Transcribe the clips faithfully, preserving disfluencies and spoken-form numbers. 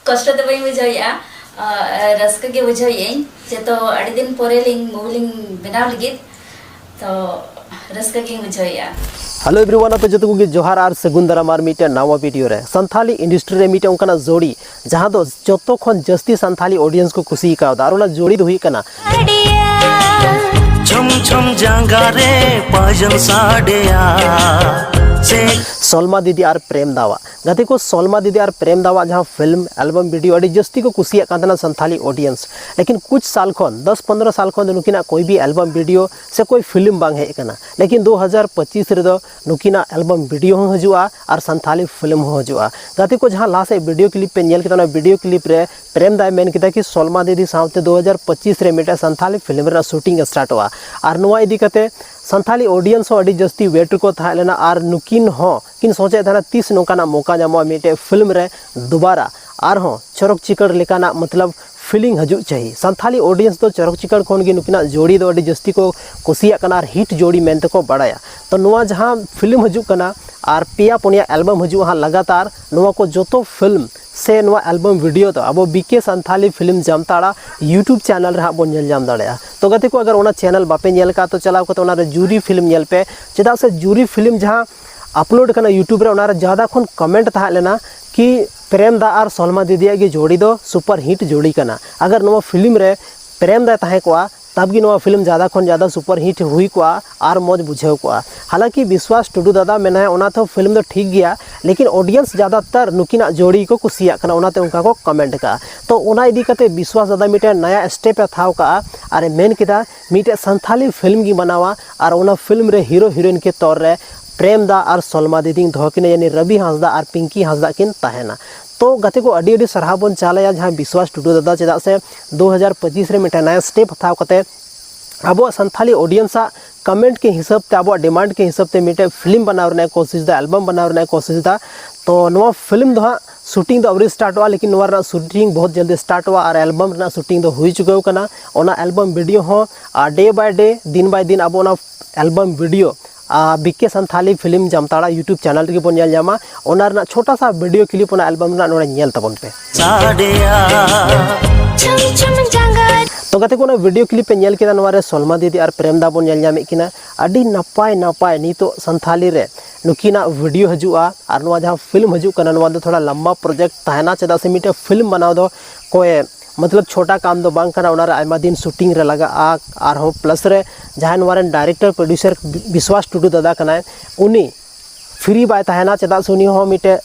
ᱠᱚᱥᱴᱚ ᱫᱚ ᱵᱟᱹᱧ ᱵᱩᱡᱷᱟᱹᱣᱮᱫᱼᱟ, ᱟᱨ ᱨᱟᱹᱥᱠᱟᱹ ᱜᱮ ᱵᱩᱡᱷᱟᱹᱣᱮᱫᱼᱟᱹᱧ᱾ ᱡᱮᱦᱮᱛᱩ ᱟᱹᱰᱤ ᱫᱤᱱ ᱯᱚᱨᱮ ᱞᱤᱧ movie ᱞᱤᱧ ᱵᱮᱱᱟᱣ ᱞᱟᱹᱜᱤᱫ, ᱛᱚ ᱨᱟᱹᱥᱠᱟᱹ ᱜᱤᱧ ᱵᱩᱡᱷᱟᱹᱣᱮᱫᱼᱟ᱾ Hello everyone, ᱟᱯᱮ ᱡᱚᱛᱚ ᱠᱚᱜᱮ ᱡᱚᱦᱟᱨ ᱟᱨ ᱥᱟᱹᱜᱩᱱ ᱫᱟᱨᱟᱢ ᱟᱨ ᱢᱤᱫᱴᱮᱱ ᱱᱟᱣᱟ video ᱨᱮ᱾ ᱥᱟᱱᱛᱷᱟᱞᱤ industry ᱨᱮ ᱢᱤᱫᱴᱮᱱ ᱚᱱᱠᱟᱱᱟᱜ ᱡᱳᱲᱤ ᱡᱟᱦᱟᱸ ᱫᱚ ᱡᱚᱛᱚ ᱠᱷᱚᱱ ᱡᱟᱹᱥᱛᱤ ᱥᱟᱱᱛᱷᱟᱞᱤ audience ᱠᱚ ᱠᱩᱥᱤ ᱠᱟᱣᱫᱟ, ᱟᱨ ᱚᱱᱟ ᱡᱳᱲᱤ ᱫᱚ ᱦᱩᱭᱩᱜ ᱠᱟᱱᱟ ᱡᱷᱚᱢ ᱡᱷᱚᱢ ᱡᱟᱸᱜᱟ ᱨᱮ ᱯᱟᱭᱡᱚᱱ ᱥᱟᱰᱮᱭᱟ᱾ ᱥᱮ ᱥᱚᱞᱢᱟ ᱫᱤᱫᱤ ᱟᱨ ᱯᱨᱮᱢ ᱫᱟᱣᱟᱜ᱾ ᱜᱟᱛᱮ ᱠᱚ, ᱥᱚᱞᱢᱟ ᱫᱤᱫᱤ ᱟᱨ ᱯᱨᱮᱢ ᱫᱟᱣᱟᱜ ᱡᱟᱦᱟᱸ film album video ᱟᱹᱰᱤ ᱡᱟᱹᱥᱛᱤ ᱠᱚ ᱠᱩᱥᱤᱭᱟᱜ ᱠᱟᱱ ᱛᱟᱦᱮᱱᱟ ᱥᱟᱱᱛᱷᱟᱞᱤ audience, ᱞᱮᱠᱤᱱ ᱠᱩᱪ ᱥᱟᱞ ᱠᱷᱚᱱ, ᱫᱚᱥ ᱯᱚᱱᱫᱽᱨᱚ ᱥᱟᱞ ᱠᱷᱚᱱ ᱫᱚ ᱱᱩᱠᱤᱱᱟᱜ ᱠᱳᱭ ᱵᱤ album video ᱥᱮ ᱠᱳᱭ film ᱵᱟᱝ ᱦᱮᱡ ᱟᱠᱟᱱᱟ᱾ ᱞᱮᱠᱤᱱ ᱫᱩ ᱦᱟᱡᱟᱨ ᱯᱚᱸᱪᱤᱥ ᱨᱮᱫᱚ ᱱᱩᱠᱤᱱᱟᱜ album video ᱦᱚᱸ ᱦᱤᱡᱩᱜᱼᱟ ᱟᱨ ᱥᱟᱱᱛᱷᱟᱞᱤ film ᱦᱚᱸ ᱦᱤᱡᱩᱜᱼᱟ᱾ ᱜᱟᱛᱮ ᱠᱚ, ᱡᱟᱦᱟᱸ ᱞᱟᱦᱟ ᱥᱮᱫ video clip ᱯᱮ ᱧᱮᱞ ᱠᱮᱫᱟ, ᱚᱱᱟ video clip ᱨᱮ ᱯᱨᱮᱢ ᱫᱟᱭ ᱢᱮᱱ ᱠᱮᱫᱟ ᱠᱤ ᱥᱚᱞᱢᱟ ᱫᱤᱫᱤ ᱥᱟᱶᱛᱮ ᱫᱩ ᱦᱟᱡᱟᱨ ᱯᱚᱸᱪᱤᱥ ᱨᱮ ᱢᱤᱫᱴᱟᱝ ᱥᱟᱱᱛᱷᱟᱞᱤ film ᱨᱮᱱᱟᱜ shooting ᱥᱴᱟᱨᱴᱚᱜᱼᱟ᱾ ᱟᱨ ᱱᱚᱣᱟ ᱤᱫᱤ ᱠᱟᱛᱮ ᱥᱟᱱᱛᱷᱟᱞᱤ audience ᱦᱚᱸ ᱟᱹᱰᱤ ᱡᱟᱹᱥᱛᱤ wait ᱨᱮᱠᱚ ᱛᱟᱦᱮᱸ ᱞᱮᱱᱟ, ᱟᱨ ᱱᱩᱠᱤᱱ ᱦᱚᱸ ᱠᱤᱱ ᱥᱚᱪᱮᱫ ᱛᱟᱦᱮᱱᱟ ᱛᱤᱥ ᱱᱚᱝᱠᱟᱱᱟᱜ ᱢᱚᱠᱟ ᱧᱟᱢᱚᱜᱼᱟ ᱢᱤᱫᱴᱮᱡ film ᱨᱮ ᱫᱩᱵᱟᱨᱟ ᱟᱨᱦᱚᱸ ᱪᱚᱨᱚᱠ ᱪᱤᱠᱟᱹᱲ ᱞᱮᱠᱟᱱᱟᱜ ᱢᱚᱛᱞᱚᱵ feeling ᱦᱤᱡᱩᱜ ᱪᱟᱹᱦᱤ᱾ ᱥᱟᱱᱛᱷᱟᱞᱤ audience ᱫᱚ ᱪᱚᱨᱚᱠ ᱪᱤᱠᱟᱹᱲ ᱠᱷᱚᱱ ᱜᱮ ᱱᱩᱠᱤᱱᱟᱜ ᱡᱳᱲᱤ ᱫᱚ ᱟᱹᱰᱤ ᱡᱟᱹᱥᱛᱤ ᱠᱚ ᱠᱩᱥᱤᱭᱟᱜ ᱠᱟᱱᱟ ᱟᱨ hit ᱡᱳᱲᱤ ᱢᱮᱱᱛᱮ ᱠᱚ ᱵᱟᱲᱟᱭᱟ᱾ ᱛᱚ ᱱᱚᱣᱟ ᱡᱟᱦᱟᱸ film ᱦᱤᱡᱩᱜ ᱠᱟᱱᱟ ᱟᱨ ᱯᱮᱭᱟ ᱯᱩᱱᱭᱟ album ᱦᱤᱡᱩᱜᱼᱟ ᱦᱟᱸᱜ ᱞᱟᱜᱟᱛᱟᱨ, ᱱᱚᱣᱟ ᱠᱚ ᱡᱚᱛᱚ film ᱥᱮ ᱱᱚᱣᱟ album video ᱫᱚ ᱟᱵᱚ B K Santhali film Jamtara YouTube channel ᱨᱮ ᱦᱟᱸᱜ ᱵᱚᱱ ᱧᱮᱞ ᱧᱟᱢ ᱫᱟᱲᱮᱭᱟᱜᱼᱟ᱾ ᱛᱚ ᱜᱟᱛᱮ ᱠᱚ, ᱟᱜᱟᱨ ᱚᱱᱟ channel ᱵᱟᱯᱮ ᱧᱮᱞ ᱠᱟᱜᱼᱟ, ᱛᱚ ᱪᱟᱞᱟᱣ ᱠᱟᱛᱮ ᱚᱱᱟ ᱨᱮ ᱡᱩᱨᱤ film ᱧᱮᱞ ᱯᱮ, ᱪᱮᱫᱟᱜ ᱥᱮ ᱡᱩᱨᱤ film ᱡᱟᱦᱟᱸ upload ᱠᱟᱱᱟ YouTube ᱨᱮ, ᱚᱱᱟ ᱨᱮ ᱡᱟᱫᱟ ᱠᱷᱚᱱ comment ᱛᱟᱦᱮᱸ ᱞᱮᱱᱟ ᱠᱤ ᱯᱨᱮᱢ ᱫᱟ ᱟᱨ ᱥᱚᱞᱢᱟ ᱫᱤᱫᱤᱭᱟᱜ ᱜᱮ ᱡᱳᱲᱤ ᱫᱚ super hit ᱡᱳᱲᱤ ᱠᱟᱱᱟ᱾ ᱟᱜᱟᱨ ᱱᱚᱣᱟ film ᱨᱮ ᱯᱨᱮᱢ ᱫᱟᱭ ᱛᱟᱦᱮᱸ ᱠᱚᱜᱼᱟ, ᱛᱟᱵ ᱜᱮ ᱱᱚᱣᱟ film ᱡᱟᱫᱟ ᱠᱷᱚᱱ ᱡᱟᱫᱟ super hit ᱦᱩᱭ ᱠᱚᱜᱼᱟ ᱟᱨ ᱢᱚᱡᱽ ᱵᱩᱡᱷᱟᱹᱣ ᱠᱚᱜᱼᱟ᱾ ᱦᱟᱞᱟᱝᱠᱤ ᱵᱤᱥᱣᱟᱥ ᱴᱩᱰᱩ ᱫᱟᱫᱟ ᱢᱮᱱᱟᱭᱟ, ᱚᱱᱟ ᱛᱮᱦᱚᱸ film ᱫᱚ ᱴᱷᱤᱠ ᱜᱮᱭᱟ, ᱞᱮᱠᱤᱱ audience ᱡᱟᱫᱟᱛᱟᱨ ᱱᱩᱠᱤᱱᱟᱜ ᱡᱳᱲᱤ ᱠᱚ ᱠᱩᱥᱤᱭᱟᱜ ᱠᱟᱱᱟ, ᱚᱱᱟᱛᱮ ᱚᱱᱠᱟ ᱠᱚ comment ᱠᱟᱜᱼᱟ᱾ ᱛᱚ ᱚᱱᱟ ᱤᱫᱤ ᱠᱟᱛᱮ ᱵᱤᱥᱣᱟᱥ ᱫᱟᱫᱟ ᱢᱤᱫᱴᱮᱱ ᱱᱟᱭᱟ step ᱮ ᱦᱟᱛᱟᱣ ᱠᱟᱜᱼᱟ ᱟᱨ ᱮ ᱢᱮᱱ ᱠᱮᱫᱟ ᱢᱤᱫᱴᱮᱡ ᱥᱟᱱᱛᱷᱟᱞᱤ film ᱜᱮ ᱵᱮᱱᱟᱣᱟ ᱟᱨ ᱚᱱᱟ film ᱨᱮ hero heroine ᱠᱮ ᱛᱚᱨ ᱨᱮ ᱯᱨᱮᱢ ᱫᱟ ᱟᱨ ᱥᱚᱞᱢᱟ ᱫᱤᱫᱤᱧ ᱫᱚᱦᱚ ᱠᱤᱱᱟ, ᱭᱟᱱᱤ ᱨᱚᱵᱤ ᱦᱟᱸᱥᱫᱟ ᱟᱨ ᱯᱤᱝᱠᱤ ᱦᱟᱸᱥᱫᱟ ᱠᱤᱱ ᱛᱟᱦᱮᱱᱟ᱾ ᱛᱚ ᱜᱟᱛᱮ ᱠᱚ, ᱟᱹᱰᱤ ᱟᱹᱰᱤ ᱥᱟᱨᱦᱟᱣ ᱵᱚᱱ ᱪᱟᱞᱟᱭᱟ ᱡᱟᱦᱟᱸ ᱵᱤᱥᱣᱟᱥ ᱴᱩᱰᱩ ᱫᱟᱫᱟ, ᱪᱮᱫᱟᱜ ᱥᱮ ᱫᱩ ᱦᱟᱡᱟᱨ ᱯᱚᱸᱪᱤᱥ ᱨᱮ ᱢᱤᱫᱴᱮᱱ ᱱᱟᱭᱟ step ᱦᱟᱛᱟᱣ ᱠᱟᱛᱮ ᱟᱵᱚᱣᱟᱜ ᱥᱟᱱᱛᱷᱟᱞᱤ audience ᱟᱜ comment ᱠᱮ ᱦᱤᱥᱟᱹᱵ ᱛᱮ, ᱟᱵᱚᱣᱟᱜ demand ᱠᱮ ᱦᱤᱥᱟᱹᱵ ᱛᱮ ᱢᱤᱫᱴᱮᱡ film ᱵᱮᱱᱟᱣ ᱨᱮᱱᱟᱜ ᱠᱳᱥᱤᱥ ᱫᱟ, album ᱵᱮᱱᱟᱣ ᱨᱮᱱᱟᱜ ᱠᱳᱥᱤᱥ ᱫᱟ᱾ ᱛᱚ ᱱᱚᱣᱟ film ᱫᱚ ᱦᱟᱸᱜ shooting ᱫᱚ ᱟᱹᱣᱨᱤ ᱥᱴᱟᱨᱴᱚᱜᱼᱟ, ᱞᱮᱠᱤᱱ ᱱᱚᱣᱟ ᱨᱮᱱᱟᱜ shooting ᱵᱚᱦᱩᱛ ᱡᱚᱞᱫᱤ ᱥᱴᱟᱨᱴᱚᱜᱼᱟ ᱟᱨ album ᱨᱮᱱᱟᱜ shooting ᱫᱚ ᱦᱩᱭ ᱪᱩᱠᱟᱹᱣ ᱠᱟᱱᱟ᱾ ᱚᱱᱟ album video ᱦᱚᱸ ᱟᱨ day by day, ᱫᱤᱱ by ᱫᱤᱱ ᱟᱵᱚ ᱚᱱᱟ album video B K Santhali film Jamtara YouTube channel ᱨᱮᱜᱮ ᱵᱚᱱ ᱧᱮᱞ ᱧᱟᱢᱟ᱾ ᱚᱱᱟ ᱨᱮᱱᱟᱜ ᱪᱷᱳᱴᱟ ᱥᱟ ᱵᱷᱤᱰᱤᱭᱳ ᱠᱞᱤᱯ ᱚᱱᱟ ᱮᱞᱵᱟᱢ ᱨᱮᱱᱟᱜ ᱱᱚᱰᱮ ᱧᱮᱞ ᱛᱟᱵᱚᱱ ᱯᱮ᱾ ᱥᱟᱰᱮᱭᱟ᱾ ᱪᱷᱩᱢ ᱪᱷᱩᱢ ᱡᱟᱸᱜᱟ᱾ ᱛᱚ ᱜᱟᱛᱮ ᱠᱚ, ᱚᱱᱟ ᱵᱷᱤᱰᱤᱭᱳ ᱠᱞᱤᱯ ᱯᱮ ᱧᱮᱞ ᱠᱮᱫᱟ, ᱱᱚᱣᱟ ᱨᱮ ᱥᱚᱞᱢᱟ ᱫᱤᱫᱤ ᱟᱨ ᱯᱨᱮᱢ ᱫᱟ ᱵᱚᱱ ᱧᱮᱞ ᱧᱟᱢᱮᱫ ᱠᱤᱱᱟ᱾ ᱟᱹᱰᱤ ᱱᱟᱯᱟᱭ ᱱᱟᱯᱟᱭ ᱱᱤᱛᱚᱜ ᱥᱟᱱᱛᱷᱟᱞᱤ ᱨᱮ ᱱᱩᱠᱤᱱᱟᱜ ᱵᱷᱤᱰᱤᱭᱳ ᱦᱤᱡᱩᱜᱼᱟ, ᱟᱨ ᱱᱚᱣᱟ ᱡᱟᱦᱟᱸ ᱯᱷᱤᱞᱢ ᱦᱤᱡᱩᱜ ᱠᱟᱱᱟ, ᱱᱚᱣᱟ ᱫᱚ ᱛᱷᱚᱲᱟ ᱞᱟᱢᱵᱟ ᱯᱨᱚᱡᱮᱠᱴ ᱛᱟᱦᱮᱱᱟ, ᱪᱮᱫᱟᱜ ᱥᱮ ᱢᱤᱫᱴᱮᱱ ᱯᱷᱤᱞᱢ ᱵᱮᱱᱟᱣ ᱫᱚ ᱠᱚᱭ ᱢᱚᱛᱞᱚᱵ ᱪᱷᱳᱴᱟ ᱠᱟᱢ ᱫᱚ ᱵᱟᱝ ᱠᱟᱱᱟ, ᱚᱱᱟ ᱨᱮ ᱟᱭᱢᱟ ᱫᱤᱱ ᱥᱩᱴᱤᱝ ᱨᱮ ᱞᱟᱜᱟᱜᱼᱟ᱾ ᱟᱨᱦᱚᱸ ᱯᱞᱟᱥ ᱨᱮ ᱡᱟᱦᱟᱸᱭ ᱱᱚᱣᱟ ᱨᱮᱱ ᱰᱟᱭᱨᱮᱠᱴᱚᱨ ᱯᱨᱚᱰᱭᱩᱥᱟᱨ ᱵᱤᱥᱣᱟᱥ ᱴᱩᱰᱩ ᱫᱟᱫᱟ ᱠᱟᱱᱟᱭ, ᱩᱱᱤ ᱯᱷᱨᱤ ᱵᱟᱭ ᱛᱟᱦᱮᱱᱟ, ᱪᱮᱫᱟᱜ ᱥᱮ ᱩᱱᱤ ᱦᱚᱸ ᱢᱤᱫᱴᱮᱡ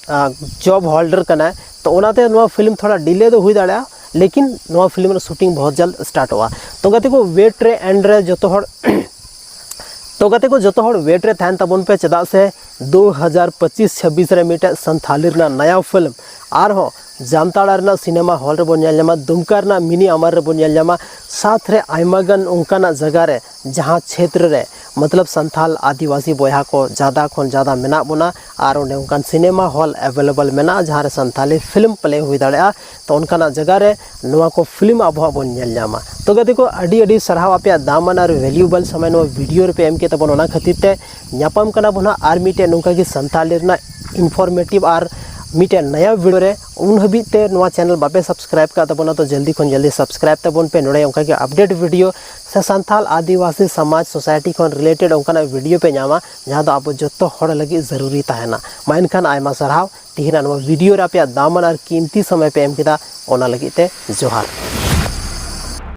ᱡᱚᱵ ᱦᱳᱞᱰᱟᱨ ᱠᱟᱱᱟᱭ᱾ ᱛᱚ ᱚᱱᱟᱛᱮ ᱱᱚᱣᱟ ᱯᱷᱤᱞᱢ ᱛᱷᱚᱲᱟ ᱰᱤᱞᱮ ᱫᱚ ᱦᱩᱭ ᱫᱟᱲᱮᱭᱟᱜᱼᱟ, ᱞᱮᱠᱤᱱ ᱱᱚᱣᱟ ᱯᱷᱤᱞᱢ ᱨᱮᱱᱟᱜ ᱥᱩᱴᱤᱝ ᱵᱚᱦᱩᱛ ᱡᱚᱞᱫ ᱥᱴᱟᱨᱴᱚᱜᱼᱟ᱾ ᱛᱚ ᱜᱟᱛᱮ ᱠᱚ, ᱣᱮᱴ ᱨᱮ, ᱮᱱᱰ ᱨᱮ ᱡᱚᱛᱚ ᱦᱚᱲ ᱛᱚ ᱜᱟᱛᱮ ᱠᱚ, ᱡᱚᱛᱚ ᱦᱚᱲ ᱣᱮᱴ ᱨᱮ ᱛᱟᱦᱮᱱ ᱛᱟᱵᱚᱱ ᱯᱮ, ᱪᱮᱫᱟᱜ ᱥᱮ ᱫᱩ ᱦᱟᱡᱟᱨ ᱯᱚᱸᱪᱤᱥ ᱪᱷᱟᱵᱵᱤᱥ ᱨᱮ ᱢᱤᱫᱴᱮᱡ ᱥᱟᱱᱛᱷᱟᱞᱤ ᱨᱮᱱᱟᱜ ᱱᱟᱭᱟ ᱯᱷᱤᱞᱢ ᱟᱨᱦᱚᱸ ᱡᱟᱢᱛᱟᱲᱟ ᱨᱮᱱᱟᱜ ᱥᱤᱱᱮᱢᱟ ᱦᱚᱞ ᱨᱮᱵᱚᱱ ᱧᱮᱞ ᱧᱟᱢᱟ, ᱫᱩᱢᱠᱟ ᱨᱮᱱᱟᱜ ᱢᱤᱱᱤ ᱟᱢᱟᱨ ᱨᱮᱵᱚᱱ ᱧᱮᱞ ᱧᱟᱢᱟ, ᱥᱟᱛ ᱨᱮ ᱟᱭᱢᱟ ᱜᱟᱱ ᱚᱱᱠᱟᱱᱟᱜ ᱡᱟᱭᱜᱟ ᱨᱮ ᱡᱟᱦᱟᱸ ᱪᱷᱮᱛᱨᱚ ᱨᱮ ᱢᱚᱛᱞᱚᱵ ᱥᱟᱱᱛᱷᱟᱞ ᱟᱹᱫᱤᱵᱟᱹᱥᱤ ᱵᱚᱭᱦᱟ ᱠᱚ ᱡᱟᱫᱟ ᱠᱷᱚᱱ ᱡᱟᱫᱟ ᱢᱮᱱᱟᱜ ᱵᱚᱱᱟ, ᱟᱨ ᱚᱸᱰᱮ ᱚᱱᱠᱟᱱ ᱥᱤᱱᱮᱢᱟ ᱦᱚᱞ ᱮᱵᱮᱞᱮᱵᱮᱞ ᱢᱮᱱᱟᱜᱼᱟ ᱡᱟᱦᱟᱸ ᱨᱮ ᱥᱟᱱᱛᱷᱟᱞᱤ ᱯᱷᱤᱞᱢ ᱯᱞᱮ ᱦᱩᱭ ᱫᱟᱲᱮᱭᱟᱜᱼᱟ᱾ ᱛᱚ ᱚᱱᱠᱟᱱᱟᱜ ᱡᱟᱭᱜᱟ ᱨᱮ ᱱᱚᱣᱟ ᱠᱚ ᱯᱷᱤᱞᱢ ᱟᱵᱚ ᱦᱟᱸᱜ ᱵᱚᱱ ᱧᱮᱞ ᱧᱟᱢᱟ᱾ ᱛᱚ ᱜᱟᱛᱮ ᱠᱚ, ᱟᱹᱰᱤ ᱟᱹᱰᱤ ᱥᱟᱨᱦᱟᱣ ᱟᱯᱮᱭᱟᱜ ᱫᱟᱢᱟᱱ ᱟᱨ ᱵᱷᱮᱞᱩᱭᱮᱵᱚᱞ ᱥᱚᱢᱚᱭ ᱱᱚᱣᱟ ᱵᱷᱤᱰᱤᱭᱳ ᱨᱮᱯᱮ ᱮᱢ ᱠᱮᱫ ᱛᱟᱵᱚᱱᱟ᱾ ᱚᱱᱟ ᱠᱷᱟᱹᱛᱤᱨ ᱛᱮ ᱧᱟᱯᱟᱢ ᱠᱟᱱᱟ ᱵᱚᱱ ᱦᱟᱸᱜ ᱟᱨ ᱢᱤᱫᱴᱮᱡ ᱱᱚᱝᱠᱟ ᱜᱮ ᱥᱟᱱᱛᱷᱟᱞᱤ ᱨᱮᱱᱟᱜ ᱤᱱᱯᱷᱚᱨᱢᱮᱴᱤᱵᱷ ᱟᱨ ᱢᱤᱫᱴᱮᱡ ᱱᱟᱭᱟ ᱵᱷᱤᱰᱤᱭᱳ ᱨᱮ᱾ ᱩᱱ ᱦᱟᱹᱵᱤᱡ ᱛᱮ ᱱᱚᱣᱟ ᱪᱮᱱᱮᱞ ᱵᱟᱯᱮ ᱥᱟᱵᱥᱠᱨᱟᱭᱤᱵ ᱠᱟᱜ ᱛᱟᱵᱚᱱᱟ, ᱛᱚ ᱡᱚᱞᱫᱤ ᱠᱷᱚᱱ ᱡᱚᱞᱫᱤ ᱥᱟᱵᱥᱠᱨᱟᱭᱤᱵ ᱛᱟᱵᱚᱱ ᱯᱮ᱾ ᱱᱚᱰᱮ ᱚᱱᱠᱟ ᱜᱮ ᱟᱯᱰᱮᱴ ᱵᱷᱤᱰᱤᱭᱳ ᱥᱮ ᱥᱟᱱᱛᱷᱟᱞ ᱟᱹᱫᱤᱵᱟᱹᱥᱤ ᱥᱚᱢᱟᱡᱽ ᱥᱳᱥᱟᱭᱴᱤ ᱠᱷᱚᱱ ᱨᱤᱞᱮᱴᱮᱰ ᱚᱱᱠᱟᱱᱟᱜ ᱵᱷᱤᱰᱤᱭᱳ ᱯᱮ ᱧᱟᱢᱟ, ᱡᱟᱦᱟᱸ ᱫᱚ ᱟᱵᱚ ᱡᱚᱛᱚ ᱦᱚᱲ ᱞᱟᱹᱜᱤᱫ ᱡᱟᱹᱨᱩᱨᱤ ᱛᱟᱦᱮᱱᱟ᱾ ᱢᱟ ᱮᱱᱠᱷᱟᱱ ᱟᱭᱢᱟ ᱥᱟᱨᱦᱟᱣ ᱛᱤᱦᱤᱧᱟᱜ ᱱᱚᱣᱟ ᱵᱷᱤᱰᱤᱭᱳ ᱨᱮ ᱟᱯᱮᱭᱟᱜ ᱫᱟᱢᱟᱱ ᱟᱨ ᱠᱤᱢᱛᱤ ᱥᱚᱢᱚᱭ ᱯᱮ ᱮᱢ ᱠᱮᱫᱟ, ᱚᱱᱟ ᱞᱟᱹᱜᱤᱫ ᱛᱮ ᱡᱚᱦᱟᱨ᱾